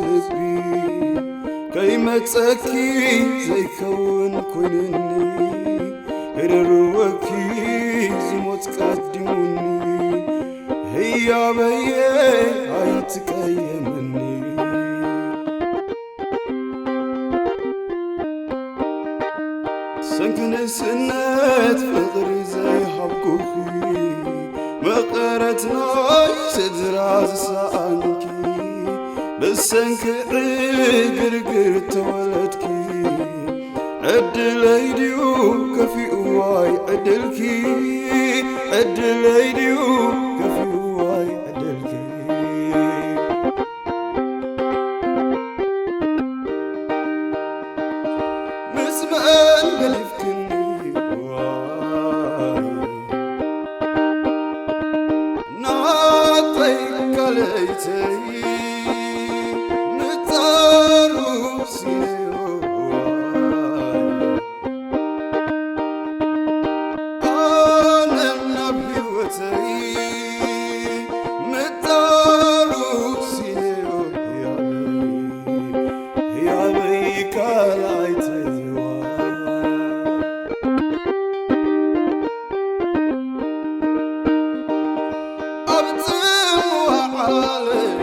ልቢ ከይመጸኪ ዘይከውን ኮይኑኒ፣ ህርርወኪ ዝሞት ቀዲሙኒ፣ ህያበየ ኣይትቀየምኒ። ሰንኪ ንእስነት ፍቕሪ ዘይሃብኩኺ፣ መቐረት ናይ ስድራ ዝሰኣንኪ፣ ብሰንኪ ዕግርግር ተወለድኪ። ዕድለይ ድዩ ከፊኡ ዋይ ዕድልኪ፣ ዕድለይ ድዩ ከፊኡ ዋይ ዕድልኪ። ምስ መን ገዲፍክኒ ዋይ ናተይ ካልኣይተይ ምጻሩ ሲነዮ ዋይ ኣነ ናብ ህይወተይ ምጻሩ ሲነዮ ህያበይ፣ ህያበይ ካልኣይተይዋ። ኣብ ጽምዋ ዓለም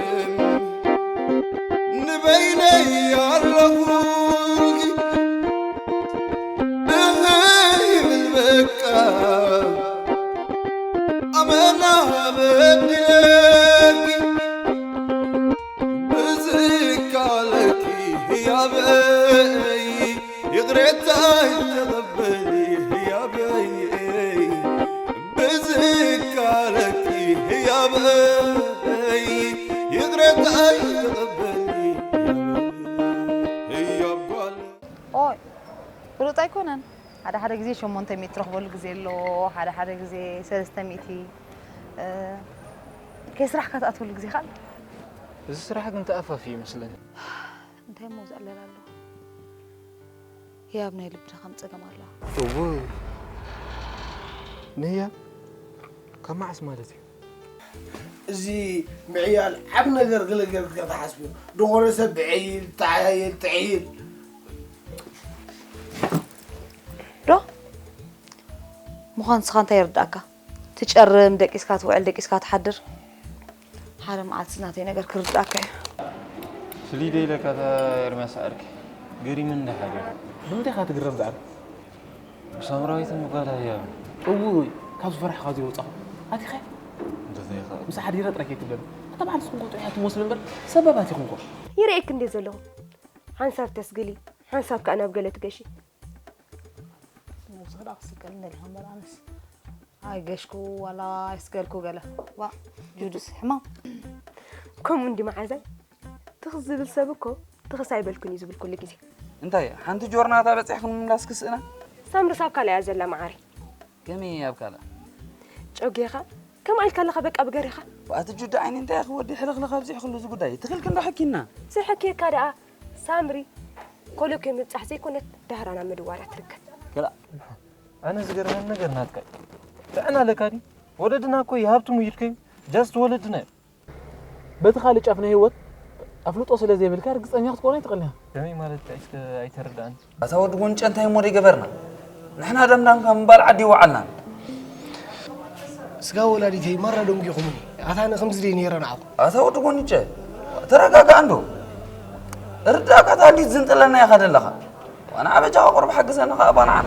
ንበይነይ ኣለኹ። እህ ይብል በቃ ኣመና በዲለኪ። ብዝካለኪ ህያበይ ይቕሬታይ ተቐበሊ ህያበይ። ብዝካለኪ ህያበይ ይቕሬታይ ተቐበሊ ህያብ ጓል። ኦይ፣ ፍሉጥ ኣይኮነን። ሓደ ሓደ ግዜ ሸሞንተ ሚእቲ ትረኽበሉ ግዜ ኣሎ፣ ሓደ ሓደ ግዜ ሰለስተ ሚእቲ። እ፣ ከይስራሕካ ትኣትወሉ ግዜ ከ ኣሎ። እዚ ስራሕ ግን ተኣፋፊ ይመስለኒ። እንታይ እሞ ዝዕለል ኣሎ? ህያብ ናይ ልቢ ድኻም ጸገም ኣለዋ። እውይ፣ ንህያብ ካብ መዓስ ማለት እዩ? እዚ ምዕያል ዓቢ ነገር ገለ ገርካ ትሓስብ እዩ። ዝኾነ ሰብ ብዕይል፣ ተዓያየል፣ ትዕይል። ዶ? ምዃን ንስኻ እንታይ ይርድኣካ? ትጨርም፣ ደቂስካ ትውዕል፣ ደቂስካ ትሓድር። ሓደ መዓልቲ ናተይ ነገር ክርድኣካ እዩ። ፍልይ ዶ ኢለካ እታ ኤርምያስ ዓርኪ? ገሪሙኒ እንዳ ሓዲሩ። ብምንታይ ኢኻ ትግረም ዝዓርኪ? ብሳምራዊትን ብጓል ህያብን። እውይ፣ ካብ ዝፈራሕኻ ዘይወጻኹ። ኣቲኻ? እንተዘይኻ? ምስ ሓዲረ ጥራይ ከይትብለኒ። ኣታ በዓል ንስኹም እኮ ጥዑያት ትመስሉ እምበር፣ ሰባባት ኢኹም እኮ። ይርእየኪ እንድየ ዘለኹ። ሓንሳብ ተስግሊ፣ ሓንሳብ ከኣ ናብ ገለ ትገሺ። ነብስኺ ደኣ ክስቀል እንደሊኻ እምበር ኣነስ። ኣይገሽኩ ዋላ ኣይስገልኩ ገለ። ዋ፣ ጁዱስ ሕማም። ከምኡ እንዲ መዓዛይ። ትኽ ዝብል ሰብ እኮ ትኽስ ኣይበልኩን እዩ ዝብል ኩሉ ግዜ። እንታይ፣ ሓንቲ ጆርናታ በጺሕክን ምምላስ ክስእና? ሳምሪ ሳብ ካልእ እያ ዘላ መዓረይ። ከመይ ኣብ ካልእ? ጨጉኻ ከምኣ ኢልካ ኣለኻ በቃ ብገሪኻ። ኣቲ ጁዳ ዓይኒ እንታይ ኢኺ ወዲ ሕልኽልኽ ኣብዚሕክሉ እዚ ጉዳይ? ትኽልኪ እንዶ ሕኪና። ዘይሕክየካ ደኣ ሳምሪ ኮለኮ ምብጻሕ ዘይኮነት ዳህራና ምድዋራ ትርከብ። ክላ ኣነ ዝገርመኒ ነገር ናትካ እዩ። ጥዕና ኣለካ ድዩ? ወለድና እኮ ይሃብትሙ ይድከዩ። ጃስት ወለድና እዮም። በቲ ካልእ ጫፍ ናይ ህይወት ኣፍልጦ ስለ ዘይብልካ ርግጸኛ ክትኮን ኣይትኽእልን ኢኻ። ከመይ ማለት እስከ ኣይተረድኣኒ። ኣታ ወዲ ጎንጨ እንታይ እሞ ደይገበርና? ንሕና ደምዳምካ ምባል ዓዲ ይወዓልና። ስጋ ወላዲተይ ማራ ደንጊኹምኒ። ኣታ ኣነ ከምዚ ደይ ነይረ ንዓኹም። ኣታ ወዲ ጎንጨ ተረጋጋእ እንዶ። ርዳእካ ታዲት ዝንጥለና ኢኻ ደለኻ። ዋና ኣበጃኻ ቁርብ ሓግዘና ኸኣ ባንዓና።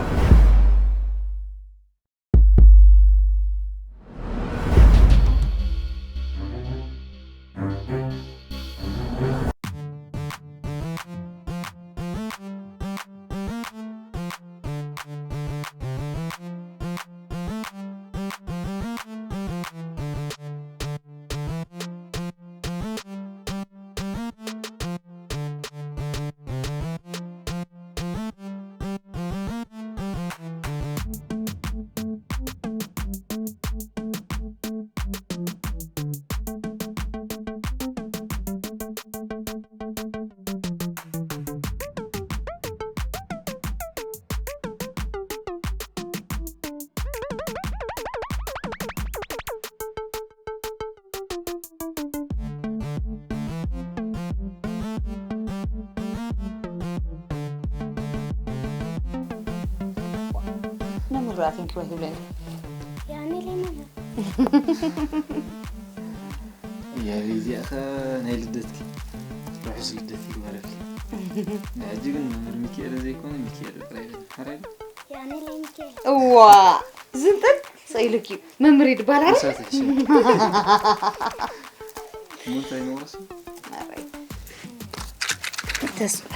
ራቲን ክወት ይብለኒ። ያኔ ለምን እያ እዚኣ ኸ ናይ ልደትኪ ርሑስ ልደት ይግበረልኪ። ናይ ሕጂ ግን መምህር ሚካኤል ዘይኮነ ሚካኤል ጥራይ በል። ሓራይ ያኔ ለሚካኤል እዋ ዝንጥል ሰኢሉኪ መምሪ ድባል ኣረ ምሳተ ሕሽም ሙንታይ ነውረስ ተስፋ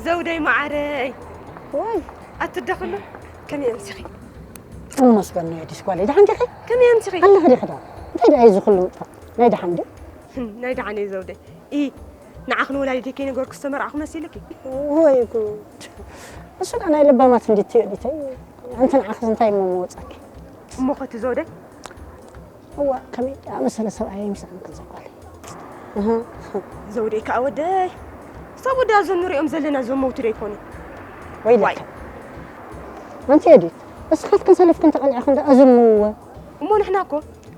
ዘውደይ መዓረይ። ወይ ኣትደኽሉ። ከመይ ኣምሲኺ? እመስገን ነው የዲስ ጓለይ። ደሓን ዲኺ? ከመይ ኣምሲኺ? ኣለኺ ዲኺ ዶ? እንታይ ደኣ እዚ ኩሉ ምጥፋእ? ናይ ደሓን ድዩ? ናይ ደሓን እየ ዘውደይ። ኢ ንዓኽን ወላዲተይ ከይነገርኩ ዝተመርዓኹ መሲልኪ? ወይ ጉድ። እሱ ደኣ ናይ ለባማት እንዲት እዩ ዲተይ። ኣንቲ ንዓኽስ እንታይ እሞ መወጻኪ? እሞ ኸቲ ዘውደይ እዋ ከመይ ዝኣመሰለ ሰብኣይ ምስኣን ከዘጓለ ዘውደይ ከዓ ወደይ ሳብ ወዲ ኣዞም ንሪኦም ዘለና እዞም መውቲ ዶ ይኮኑ? ወይለካ ኣንቲ የዲት እስኻትክን ሰለፍክን ተቐሊዕኽን ዶ ኣዝምዎ። እሞ ንሕና እኮ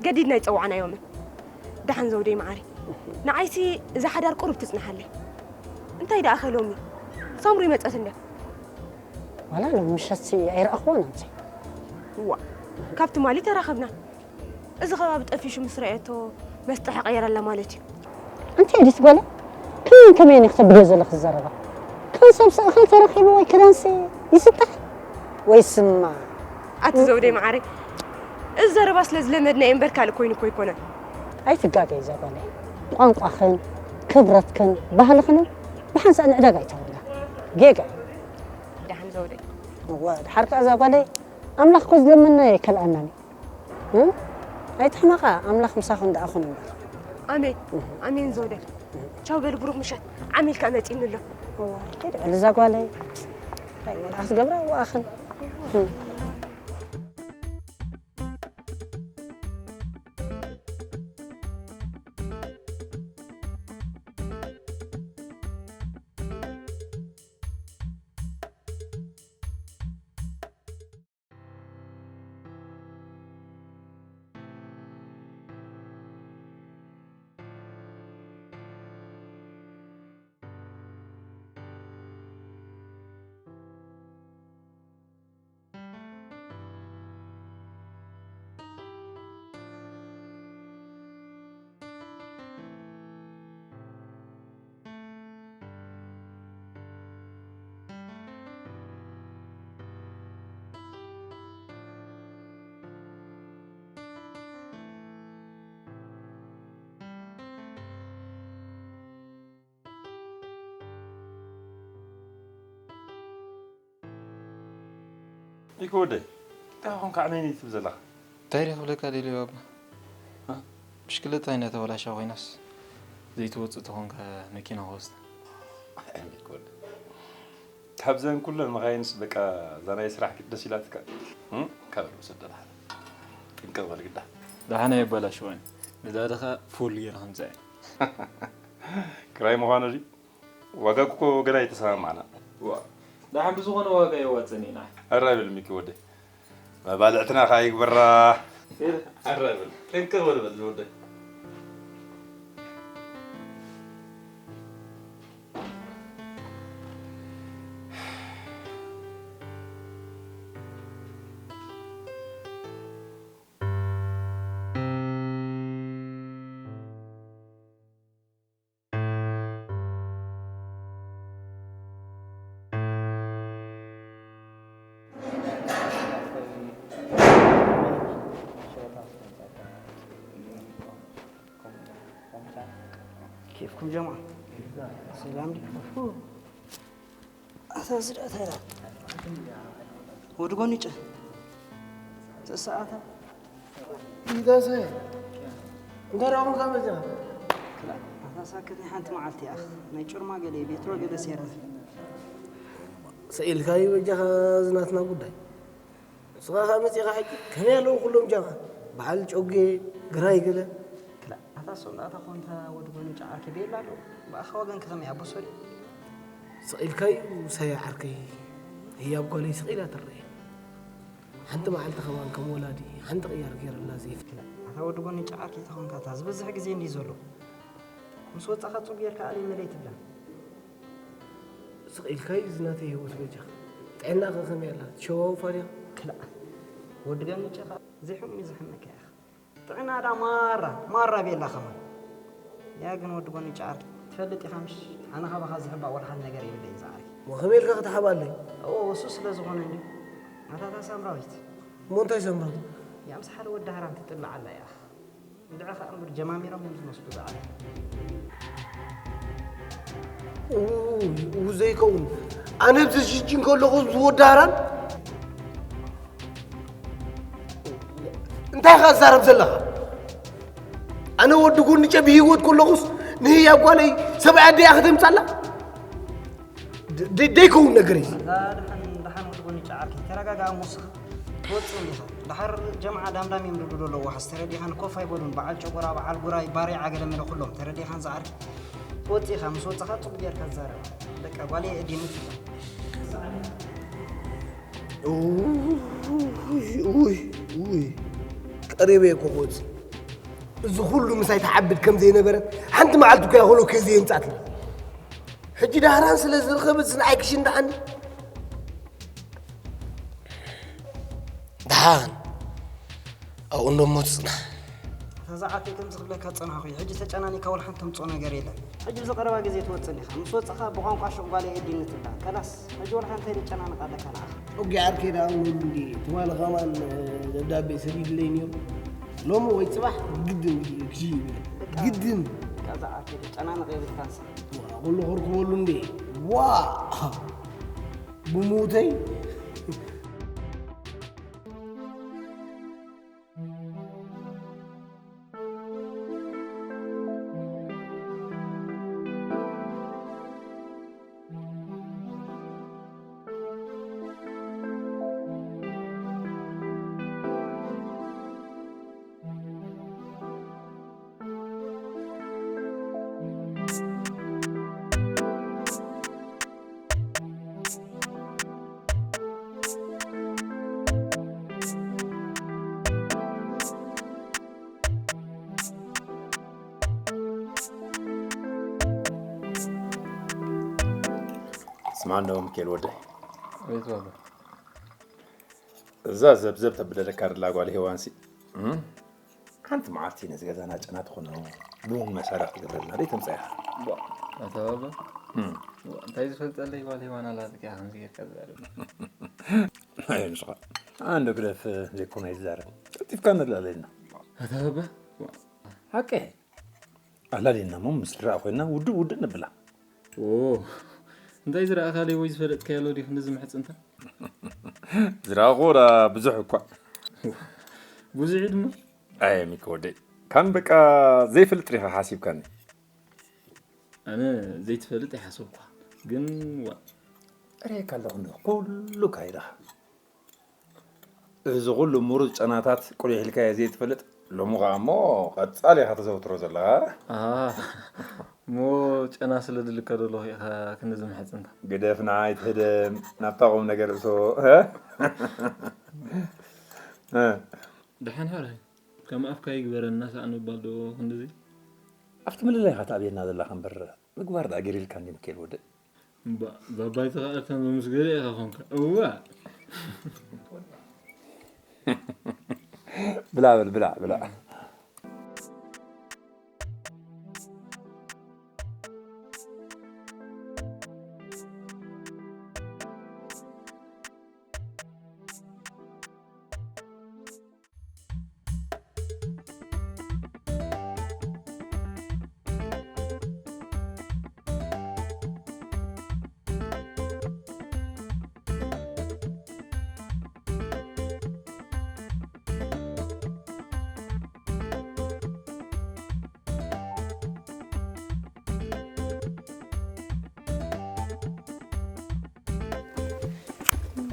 ገዲድና ይፀዋዕናዮምን። ደሓን ዘውደይ መዓሪ ንዓይሲ እዛ ሓዳር ቁሩብ ትፅንሓለይ። እንታይ ደኣ ከ ሎሚ ሳምሩ ይመፀት እንድያ። ዋላ ሎሚ ምሸትሲ ኣይረኣኽዎን ኣምሲ። እዋ ካብ ትማሊ ተራኸብና። እዚ ከባቢ ጠፊሹ ምስ ረኣየቶ መስጥሕ ቀየረላ ማለት እዩ። ኣንቲ ኤዲት ጓለ ከመይን ከመይን ኢኺ ተብልዮ ዘለኺ ዘረባ? ከም ሰብ ስእኺ ተረኺቡ ወይ ክዳንሲ ይስጣሕ ወይ ስማ? ኣቲ ዘውደይ መዓረይ እዚ ዘረባ ስለ ዝለመድናዮ እምበር ካልእ ኮይኑ እኮ ኣይኮነን። ኣይትጋገይ እዛ ጓለይ፣ ቋንቋኽን ክብረትክን ባህልኽንን ብሓንሳእ ንዕዳጋ ኣይተውዕላ። ጌጋ እዩ። ደሓን ዘውደይ። እወ ድሓር ከኣ እዛ ጓለይ ኣምላኽ እኮ ዝለመንናዮ ኣይከልኣናን እዩ። እም? ኣይትሕመቓ ኣምላኽ ምሳኹም ደኣ ኹን እምበር። ኣሜን ኣሜን ዘውደይ። ቻው በሊ ብሩኽ ምሸት። ዓሚል ከኣ መጺእኒ ኣሎ። እዋ ኪድ በሊ እዛ ጓለይ። እንታይ እሞ ደኣ ክትገብራ እዋኣኽን። ኢኮ ወደይ እንታይ ኾንካ ዕነይነይ ትብል ዘለኻ? እንታይ ድየ ክብለካ ደልየ ባባ? ብሽክለታይ እናተበላሸወ ኮይናስ ዘይትወፅእ ተኾንካ መኪና ክወስዳ። ኣይ ሚኪ ወደይ ካብዘን ኩለን መኻይንስ በቃ እዛ ናይ ስራሕ ደስ ኢላትካ። ካብ በል ውሰድ ደሓን ጥንቅቕ በል ግዳ። ደሓን ኣየበላሽዋን ነዳዲ ኸኣ ፉል ገይረ ከምፅኣ እየ። ክራይ ምዃኑ ድዩ? ዋጋ እኮ ገና ኣይተሰማማዕናን። ዋእ ደሓን ብዝኾነ ዋጋ የዋፅእን ኢና። ኣረ በል ሚኪ ወደይ መባልዕትና ከዓ ይግበራ። ኣረ በል ጥንቅቕ በል በል ዝወደይ። كيفكم جماعة؟ سلام عليكم. ኣታ እዚ ደኣ እንታይ ኢላ? ወዲ ጎኒጨ ተሰኣታ ኢዳሰ እንታይ ደኣ ኮንካ መጺኻ? ኣታ ሳክት ናይ ሓንቲ መዓልቲ እያ ናይ ጭርማ ገለ ቤትሮ ገለ ሴራ ሰኢልካዩ በጃኻ እዚ ናትና ጉዳይ ንስኻ ከኣ መጺኻ ሕጂ ከመይ ኣለዉ ኩሎም ጃኻ በዓል ጮጌ ግራይ ገለ ክላ ኣታ ሶም ደኣ ተኾንታ ወዲ ጎኒጨ ዓርኪ ቤላ ኣለዉ ብኣኻ ወገን ከኸመይ ኣቦሶ ድዩ? ስቕ ኢልካዩ ሳያ ዓርከይ ህያብ ጓለይ ስቕ ኢላ ትረኤ ሓንቲ መዓልቲ ከማን ከም ወላዲ ሓንቲ ቅያር ገይረላ ዘይፍለ ኣታ ወዲ ጎኒ ጨዓር ከይተኾንካ እታ ዝበዝሕ ግዜ እንድዩ ዘሎ ምስ ወጻኻ ጹብ ጌርካ ኣለይ መለይ ትብላ ስቕ ኢልካዩ እዚ ናተይ ህይወት በጃኻ ጥዕናኸ ከመይ ኣላ ትሸዋውፋ ድያ ክላእ ወዲ ገኒ ጨኻ ዘይሕሙ እዩ ዝሕመካ ኢኻ ጥዕና ዳ ማራ ማራ ቤላ ኸማን ያ ግን ወዲ ጎኒ ጨዓር ትፈልጥ ኢኻ ምሽ ኣነ ካባኻ ዝሕባእ ወላ ሓንቲ ነገር የብለይን ዝዓርከይ እሞ ከመይ ኢልካ ክትሓብኣለይ እዎ እሱ ስለ ዝኾነ እንድዩ ኣታ እታ ሳምራዊት እሞ እንታይ ሳምራዊት ያ ምስ ሓደ ወዲ ሃራም ትጥላዕ ኣላ ኢኻ እንድዒ ኸኣ እምበር ጀማሚሮም እዮም ዝመስሉ ዝዓርከይ እዉ እዉ ዘይከውን ኣነ ብዚ ሽጂ እንከለኹ ዝወዳራን እንታይ ኢኻ ትዛረብ ዘለኻ? ኣነ ወዲ ጎንጨ ብህይወት ከለኹስ ንህያብ ጓለይ ሰብኣይ ኣደይ እያ ከተምጻላ? ደ- ደ- ደይከውን ነገር እዩ። ኣታ ደሓን ደሓን ወዲ ጎንጨ ዓርከይ ተረጋጋእ እሞ ንስኻ ትወፅእ እንዲኻ። ደሓር ጀምዓ ዳምዳም እዮም ዝብሉ ዘለዉ። ዋሕስ ተረዲኻን ኮፍ ኣይበሉን። በዓል ጨጎራ፣ በዓል ጉራይ፣ ባሬዓ ገለመለ ኩሎም ተረዲኻን ዝዓርከይ። ትወፅእ ኢኻ፣ ምስ ወፅኻ ፅቡቅ ጌርካ ትዛረብ። በቃ ጓለይ እዲኒ ትብላ። ውይ ውይ ውይ፣ ቀሪበ እኮ ክወፅእ። እዚ ኩሉ ምሳይ ትዓብድ ከም ዘይነበረት ሓንቲ መዓልቲ እኮ እያ ኮሎኬ ዘየምጻትኒ። ሕጂ ዳህራን ስለ ዝረኸበት ንዓይ ክሽንዳዓኒ። ደሓን ኣብኡ እንዶ እሞ ትጽናሕ። እታ ዝዓርከይ ከምዚ ክብለካ ዝጸናሕኩ እዩ። ሕጂ ተጨናኒካ ወላ ሓንቲ ተምጽኦ ነገር የለን። ሕጂ ኣብዚ ቀረባ ግዜ ትወጽእ እንዲኻ። ምስ ወጻኻ ብቋንቋ ሹቕ ጓለይ እዲኒ ትብላ። ከላስ፣ ሕጂ ወላ ሓንቲ ኣይተጨናንቕ ኣለካ ንዓኻ። ኦኬ፣ ዓርከይ ደኣ እሞ እንዲ ትማሊ ከማን ደብዳቤ ሰዲድለይ ነይሩ። ሎሚ ወይ ጽባሕ ግድን ክሽይብ እየ። በቃ ግድን። በቃ እዛ ዓርከይ ተጨናንቕ የብልካን። ዋ፣ ኩሉ ክርክበሉ እንዴ? ዋ! ብሞተይ። ስማዕ እንዶ ሚካኤል ወደይ። ኣቤት ባባ። እዛ ዘብዘብ ተብለለካ ርላ ጓል ሄዋንሲ፣ እም? ሓንቲ መዓልቲ ነዚ ገዛና ጨና ትኾኖ፣ ብውን መሳርያ ክትገብረልና ደይ ተምጻ ኢኻ። ቧ፣ ኣታ ባባ። እም። ቧ፣ እንታይ ዝፈልጠለይ ጓል ሄዋን ኣላ፣ ጥቂያ ከምዚ ጌርካ ዝዛረብ። ኣይ፣ ንስኻ። ኣንዶ ግደፍ፣ ዘይኮነ ይዛረብ። ቀልጢፍካ ንላለና። ኣታ ባባ። ሓቂ። ኣላሊና እሞ ምስ ስድራኣ ኮይና ውድእ ውድእ ነብላ። ኦ፣ እንታይ ዝረኣኻለይ ወይ ዝፈለጥካዮ ኣሎ ድዩ ክንድዚ ምሕጽንታ? ዝረኣኹ ወላ ብዙሕ እኳ። ብዙሕ ድማ? ኣየ ሚኪ ወደይ፣ ካን በቃ ዘይፈልጥ ዲኻ ሓሲብካኒ? ኣነ ዘይትፈልጥ ኣይሓሰብኳ፣ ግን ዋ። እሬካ ኣለኹ እንዶ፣ ኩሉ ካይዳኻ። እዚ ኩሉ ምሩጽ ጨናታት ቁሊሕ ኢልካዮ ዘይትፈልጥ፣ ሎሚ ኸኣ እሞ ቀጻሊ ኢኻ ተዘውትሮ ዘለኻ። ኣሃ፣ እሞ ጨና ስለ ድልከ ዶ ኣለኹ ኢኻ ክንድዚ ምሕጽንታ? ግደፍ ንዓይ ትህደም፣ ናብታ ቁም ነገር እቶ፣ እ? እ። ደሓን ሕራይ፣ ከም ኣፍካ ይግበረና ሳእ ምባል ዶ ክንድዚ? ኣብቲ ምልላይ ኢኻ ትኣብየና ዘለኻ እምበር፣ ምግባር ደኣ ገይሩ ኢልካ እንዲ ሚካኤል ወደይ። እምባ፣ ባባይ ተኻእልካ መምስገደ ኢኻ ኾንካ። እዋ! ብላ በል፣ ብላ፣ ብላ።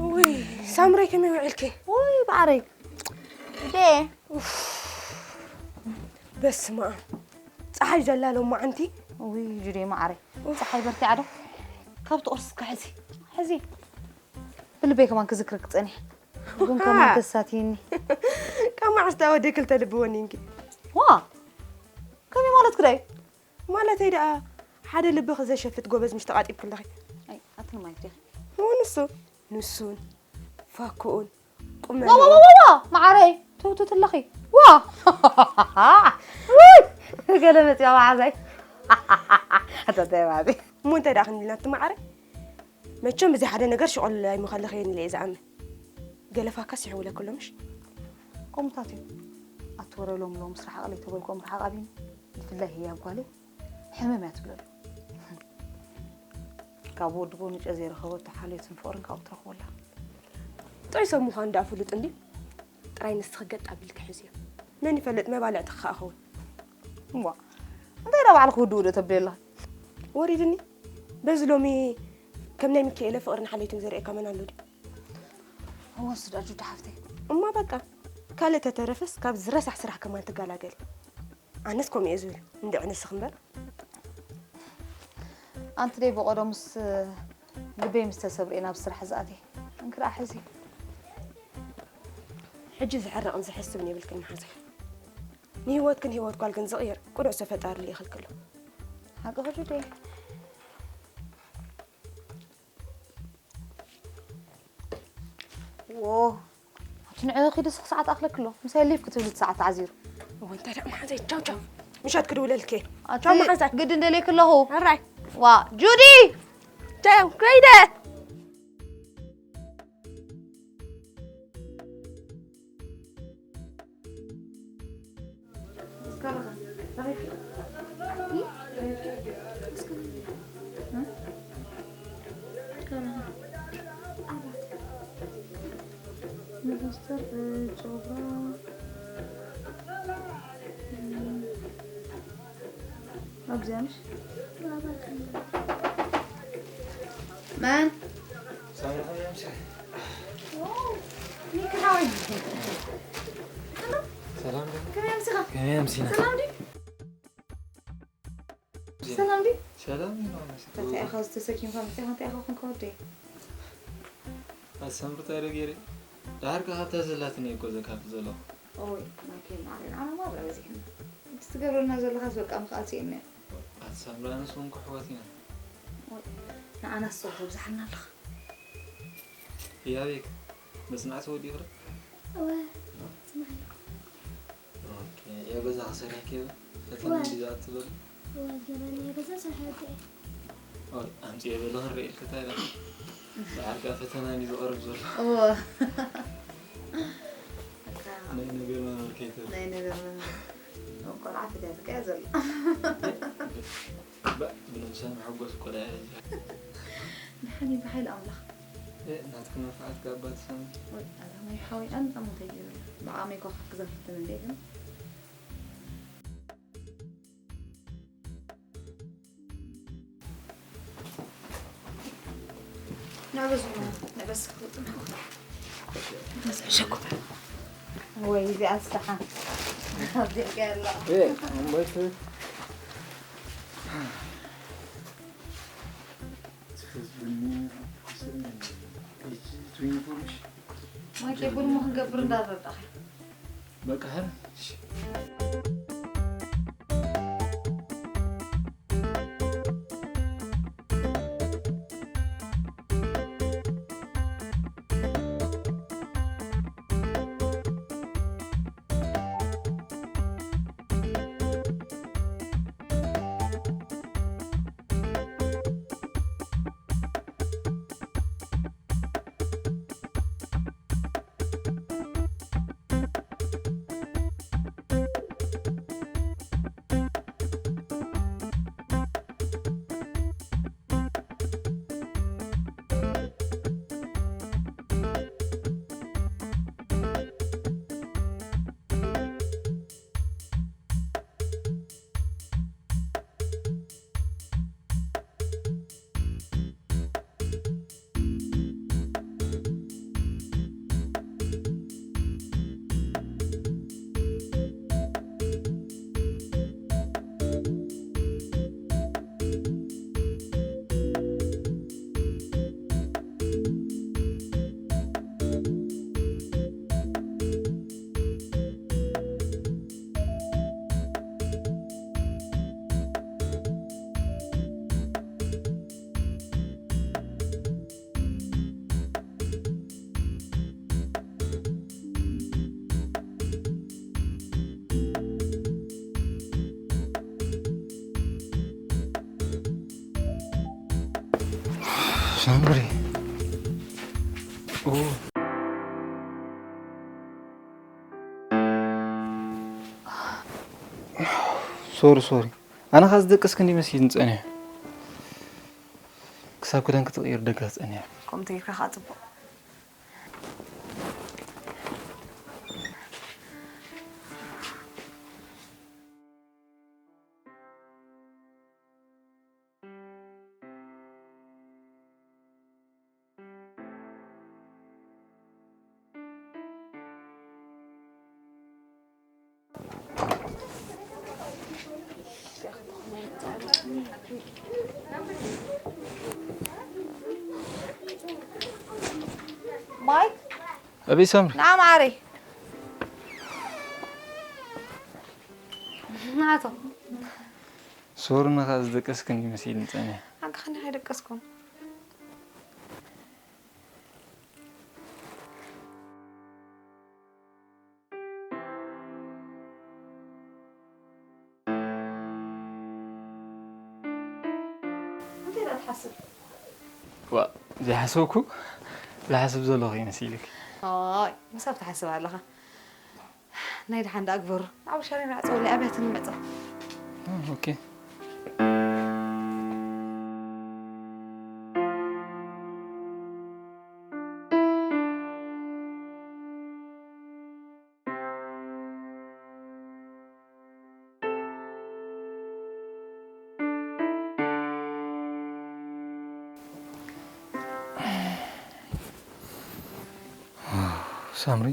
ውይ፣ ሳምረይ ከመይ ውዒልኪ? ውይ፣ ማዓረይ። ዴ? ኡፍ። በስመ ኣብ። ጸሓይ ዘላ ሎማዓንቲ። ውይ፣ ጁዴ ማዓረይ። ኡፍ። ጸሓይ በርቲዓ ዶ? ካብቲ ቁርሲ እስከ ሕዚ። ሕዚ። ብልበይ ከማን ክዝክረኪ ጸኒሐ። ግን ከማን ተሳትይኒ። ካብ መዓስ ደኣ ወዲ ክልተ ልቢ ወኒንኪ? ዋ! ከመይ ማለትኪ ደኣ እዩ? ማለተይ ደኣ፣ ሓደ ልብኺ ዘሸፍት ጎበዝ ምሽ ተቓጢብኪ ኣለኺ። ኣይ፣ ኣትን ማይክ ዲኺ? እሞ ንሱ፣ ንሱን፣ ፋክኡን፣ ቁመ ዋ፣ ዋ፣ ዋ፣ ዋ፣ ዋ! መዓረይ፣ ትውትት ኣለኺ። ዋ! ውይ! ገለ መጽያ መሓዛይ። ኣታ እንታይ ማለት እዩ? እሞ እንታይ ደኣ ክንብል ናብቲ መዓረይ? መቸም ብዘይ ሓደ ነገር ሽቆል ኣይምኸለኸየን ኢለ እየ ዝኣምን። ገለ ፋካስ ይሕውለኪ ኣሎ ምሽ? ከምኡታት እዩ። ኣቲ ወረ ሎም ሎም ምስ ረሓቕ ለይተበልክኦም ረሓቕ ኣብዩኒ። ብፍላይ ህያብ ጓለይ ሕምም እያ ትብለሉ። ካብ ወዲ ቦንጨ ዘይረኸበቶ ሓልዮትን ፍቕርን ካብኡ ትረኽቦ ኣላ። ጥዑይ ሰብ ምዃኑ ደኣ ፍሉጥ እንድዩ። ጥራይ ንስኺ ገጥ ኣቢልኪ ሕዝዮ። መን ይፈልጥ መባልዕትኺ ከኣ ኸውን። እዋ፣ እንታይ ደኣ ባዕልኺ ውድእ ውድእ ተብሊ ኣለኺ? ወሪድኒ። በዚ ሎሚ ከም ናይ ሚካኤለ ፍቕርን ሓልዮትን ዘርእየካ መን ኣሎ ድዩ? እወ፣ ንሱ ደኣ ጁዳ ሓፍተይ። እማ በቃ፣ ካልእ ተተረፈስ ካብዚ ረሳሕ ስራሕ ከማን ትገላገሊ። ኣነስ ከምኡ እየ ዝብል፣ እንድዒ ንስኺ እምበር። ኣንቲ ደይ ብቐደሙስ ልበይ ምስ ተሰብረ እየ ናብ ስራሕ ዝኣትየ። እንክርኣ ሕዚ። ሕጂ ዝሕረቕን ዝሕስብን የብልክን መሓዛይ። ንህይወትክን ህይወት ጓልክን ዝቕይር ቁኑዕ ሰብ ፈጣሪ ልኢኽልኪ ኣሎ። ሓቅኺ ጁደይ። ዎ፣ ኣቲ ንዕኺ ድስኺ ሰዓት ኣኽለኪ ኣሎ። ምሳይ ሊፍ ክትብሊ እቲ ሰዓት ተዓዚሩ። እወ፣ እንታይ ደኣ መሓዛይ፣ ቻው ቻው። ምሸት ክድውለልኪ እየ። ኣቲ ቻው መሓዛይ። ግድን ደልየኪ ኣለኹ። ሕራይ። ዋ፣ ጁዲ! ቻው፣ ከይደ። መኸስተር ጨጉራ ኣብዚኣ ምሽ መን? ሳምሪ ከመይ ኣምሲኻ? ሚኪ ሓወይ። ሰላም ዶ? ከመይ ኣምሲኻ? ከመይ ኣምሲና? ሰላም ድዩ? ሰላም ድዩ? ሰላም ኢና መሲኻ። እንታይ ኢኻ ዝተሰኪምካ መጺኻ? እንታይ ኢኻ ኮንካ ወደይ? ኣሳምርታ ዶ ገይረ? ደሓር ከ ካብታ ዘላትኒ እኮ ዘካፍል ዘለኹ። ኦይ፣ ማይክል፣ ንዓና፣ ንዓና ማራ በዚሕና። እቲ ትገብረልና ዘለኻስ በቃ ምኽኣል ስኢንና። ኣቲ ሳምራ፣ ኣነስ እውን ክሕወት ኢና። ኦይ፣ ንዓናስ ጸጉሪ ኣብዝሓልና ኣለኻ። ህያበይ ከ መጽናዕቲ ወዲእኺ ዶ? እወ፣ ጽናሕ ኣለኹ። ኦኬ፣ እያ ገዛ ክሰርሕ ከይበ ፈተና እወ። እንዲ ዝኣቱ ዘሎ? እወ፣ ገበን እያ ገዛ ስራሕ ወዲኤ። ኦይ፣ ኣምጺኤ በሎ ክንርእየልካ እንታይ ኢለ? ደሓር ከኣ ፈተና እንዲ ዝቐርብ ዘሎ። እወ። ናይ ነገር መምህር ከይትብል። ናይ ነገር መምህር። ቆልዓ ፈትያትካ እያ ዘላ። ባ፣ ብነብሳ መሐጎስ ቆልዓ እያ እዚኣ። ደሓን እዩ ብሓይሊ ኣምላኽ። እ፣ ናትኪ መንፍዓት ካብ ኣባ ተሰማ። ወይ፣ ኣታ ማይ ሓወይ፣ ኣን ኣሞ እንታይ ገይሩ? ብዓመይ እኮ ክሕግዛ ፈትን እንዴ ግን። ናበዝሞ፣ ናበስ ክወጥና። ሸኮ። ወይ፣ እዚኣ ስሓ። ኣብዚኣ ገላ። እ፣ እምበይት። ትሕዝብኒ፣ ትሕዝብኒ። እጂ ትዊንፎርምሽ። ወይ፣ ቡን ሞ ክንገብር እንዳረዳኸ። በቃ፣ ሀረ። እሺ። ሳምሪ። ኦ። ሶሪ፣ ሶሪ። ኣነ ኸኣ ዝደቅስ ክንዲ መሲልኒ ጸኒሑ። ክሳብ ክዳን ክትቕይር ደጋ ትጸንሕ። ከምኡ ተጌርካ ከዓ ጽቡቕ። ማይ ኣበይ ሳምሪ? ና ማዓረይ። ናቶ። ሶሪ፣ ንኻ ዝደቀስክን ይመስል ንጸኒሕ። ኣንካ ኸኒ ከይደቀስኩም። እንታይ ደኣ ትሓስብ? ዋ፣ ዘይሓሰብኩ ዝሓስብ ዘለኹ ይመስልክ። ኣይ፣ ምሳብ ትሓስብ ኣለኻ። ናይ ደሓን ደኣ ግበሩ። ንዓብ ሻሬን ዕጸውለይ ኣብያትኒ ምዕጸው። ኦ፣ ኦኬ። ሳምሪ፣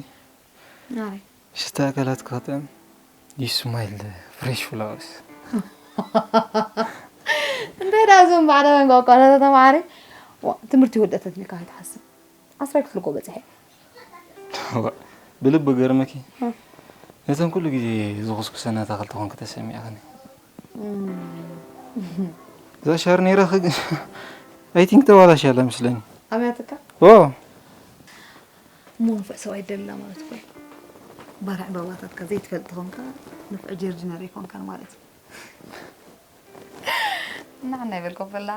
ኣይ። ሽታ ኣካላትካ ክጥዕም። You smell fresh flowers. እንታይ ደኣ እዞም ባዕዳውያን ቋንቋታት ተማሃሪ? ዋ፣ ትምህርቲ ወደተትኒ ካብ ትሓስብ። ዓስራይ ክፍሊ እኮ በጺሐ። ዋ፣ ብልቢ ገርመኪ። እ። ነተን ኩሉ ግዜ ዝኹስኩሰን ኣታኽልቲ ኮንኪ ተሰሚዕኽኒ። እም። እዛ ሻር ነይራኺ ግን፣ I think ተባላሽያ ኣላ መስለኒ። ኣብያትካ? ኦ። እሞ ንፉዕ ሰብኣይ ደላ ማለት እኮ እዩ። ባርዕ ባባታትካ ዘይትፈልጥ ተኾንካ፣ ንፉዕ ጀርዲነር ኣይኮንካን ማለት እዩ። ንዓና ይበል ኮበላ።